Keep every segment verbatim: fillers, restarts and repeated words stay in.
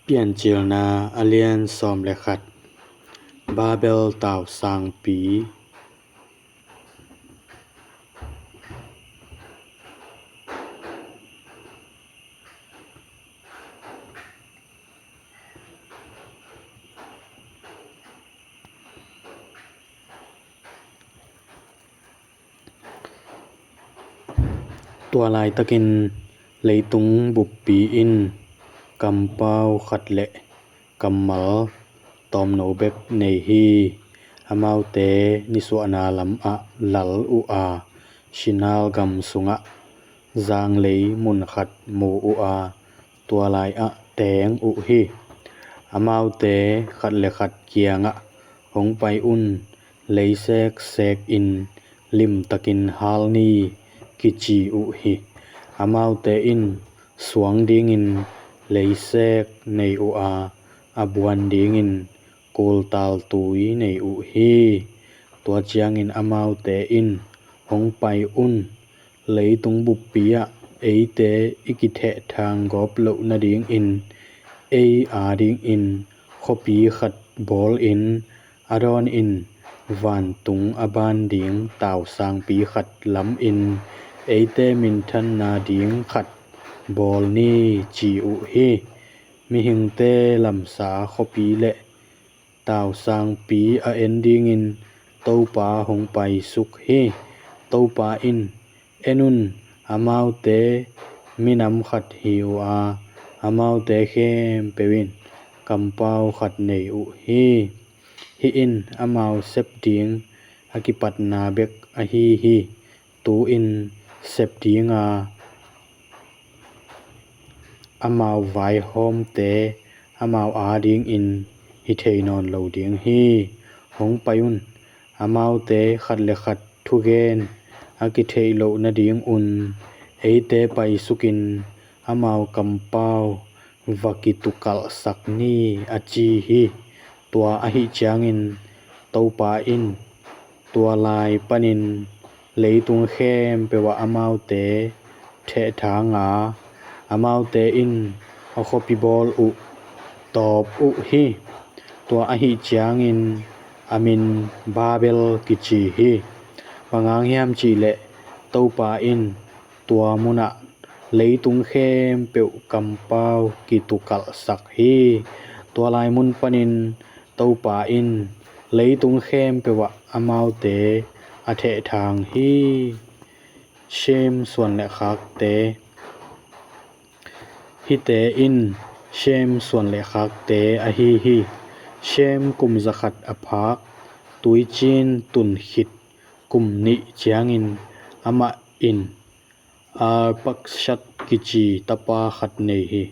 Piancilna a lian sawm le khat. Babel tausangpi. Tua laitakin leitung buppi in kampau khat le kammal tawmno bek nei hi. Amaute nisuahna lamah lal uh a, Shinar gam sungah zanglei mun khat mu uh a, tua lai-ah teng uh hi. Amaute khat le khat kiangah, "Hong pai un, leiseek seekin limtakin hal ni," kici uh hi. Amaute in suang dingin leiseek nei uh a, a buan dingin kultal tui nei uh hi. Tua ciangin amaute in, "Hong pai un, leitung buppi ah eite i kithehthang gawp loh nadingin ei adingin khuapi khat bawlin, a dawnin vantung a ban ding tausangpi khat lamin eite minthanna ding khat bawl ni," ci uh hi. Mihingte lamsa khuapi le tausangpi a en dingin Topa hong paisuk hi. Topa in, "En un, amaute minam khat hi uh a, amaute khempeuh in kampau khat nei uh hi. Hih in amau sep ding a kipatna bek ahi hi. Tu-in sep dinga amau vaihawmte amau adingin hi thei nawn lo ding hi. Hong pai un, amaute khat le khat thugen a kitheih loh nadingun eite paisukin amau kampau va kitukalhsak ni," a ci hi. Tua ahih ciangin Topa in tua lai panin leitung khempeuh ah amaute thehthang a, amaute in a khuapi bawl uh tawp uh hi. Tua ahih ciangin a min Babel kici hi. Bang hang hiam cihleh Topa in tua munah leitung khempeuh kampau kitukalhsak hi. Tua lai mun panin Topa in leitung khempeuh ah amaute a thehthang hi. Shem suan le khakte. Hihte in Shem suan le khakte ahi hi. Shem kum zakhat a phak, tuiciin tun khit kum nih ciangin amah in Arpakshad kici tapa khat nei hi.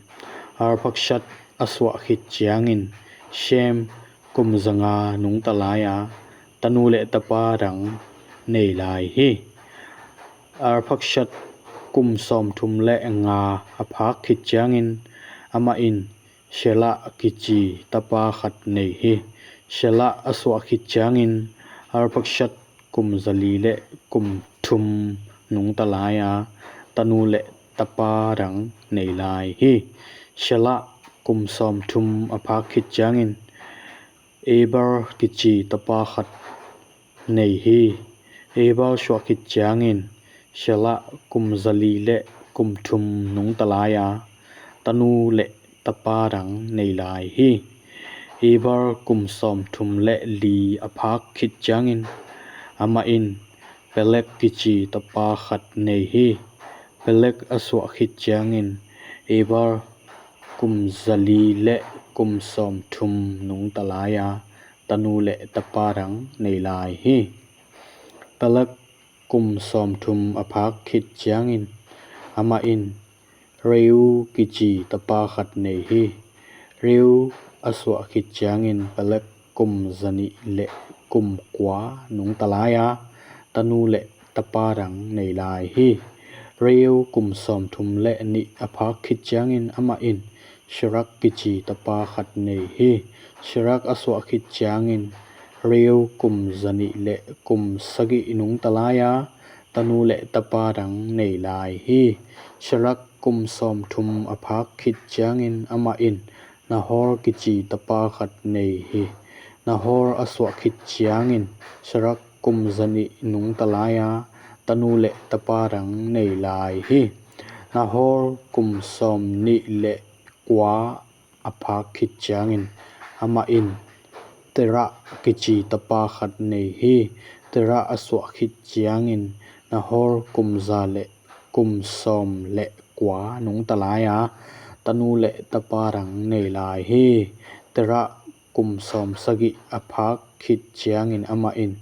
Arpakshad a suah khit ciangin Shem kum zanga nungta lai a, tanu le tapa dang nei lai hi. Arpakshad kum sawmthum le nga a phak khit ciangin amah in Shelah kici tapa khat nei hi. Shelah a suah khit ciangin Arpakshad kum zali le kum thum nungta lai a, tanu le tapa dang nei lai hi. Shelah kum sawmthum a phak khit ciangin Eber kici tapa khat nei hi. Eber suah khit ciangin Shelah kum zali le kum thum nungta lai a, tanu le tapa dang nei lai hi. Eber kum sawmthum le li a phak khit ciangin amah in Peleg kici tapa khat nei hi. Peleg a suah khit ciangin Eber kum zali le kum sawmthum nungta lai a, tanu le tapa dang nei lai hi. Peleg kum sawmthum a phak khit ciangin amah in Reu kici tapa khat nei hi. Reu a suah khit ciangin Peleg kum zanih le kum kua nungta lai a, tanu le tapa dang nei lai hi. Reu kum sawmthum le nih a phak khit ciangin amah in Sherak kici tapa khat nei hi. Sherak a suah khit ciangin Reu kum zanih le kum sagih nungta lai a, tanu le tapa dang nei lai hi. Sherak kum sawmthum a phak khit ciangin amah in Nahor kici tapa khat nei hi. Nahor a suah khit ciangin Serug kum zanih nungta lai a, tanu le tapa dang nei lai hi. Nahor kum sawmnih le kua a phak khit ciangin amah in Terah kici tapa khat nei hi. Terah a suah khit ciangin Nahor kum za le kum sawm le kua nungta lai a, tanu le tapa dang nei lai hi. Terah kum sawmsagih a phak khit ciangin amah in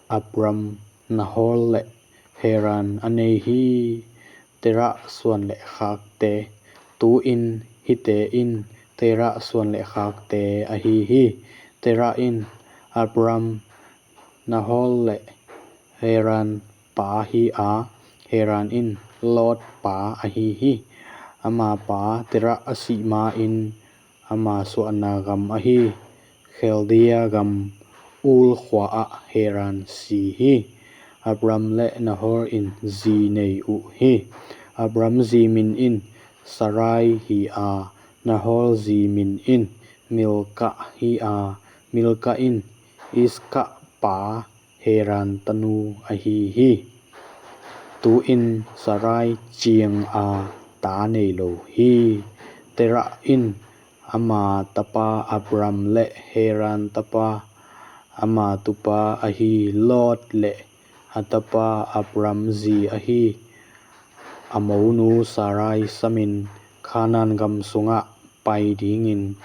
Abram, Nahor le Haran a nei hi. Terah suan le khakte. Tu-in hihte in Terah suan le khakte ahi hi. Terah in Abram, Nahor le Haran pa hi a, Haran in Lot pa ahi hi. Ama pa Terah a sih ma-in ama suahna gam ahi Khaldea gam Ur khua-ah Haran si hi. Abram le Nahor in zi nei uh hi. Abram zi min in Sarai hi a, Nahor zi min in Milkah hi a, Milkah in Iskah pa Haran tanu ahi hi. Tu-in Sarai ciang a ta nei lo hi. Terah in ama tapa Abram le Haran tapa, ama tupa ahi Lot le a tapa Abram zi ahi a monu Sarai samin Kanaan gam sungah pai dingin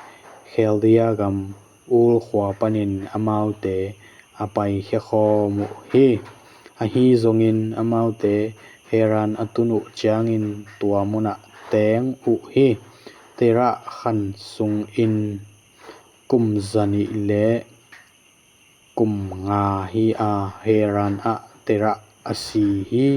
Khaldea gam Ur khua panin amaute a paikhia khawm uh hi. Ahi zongin amaute Haran a tun uh ciangin tua munah teng uh hi. Terah khan sungin kum zanih le kum nga hi a, Haran ah Terah a si hi.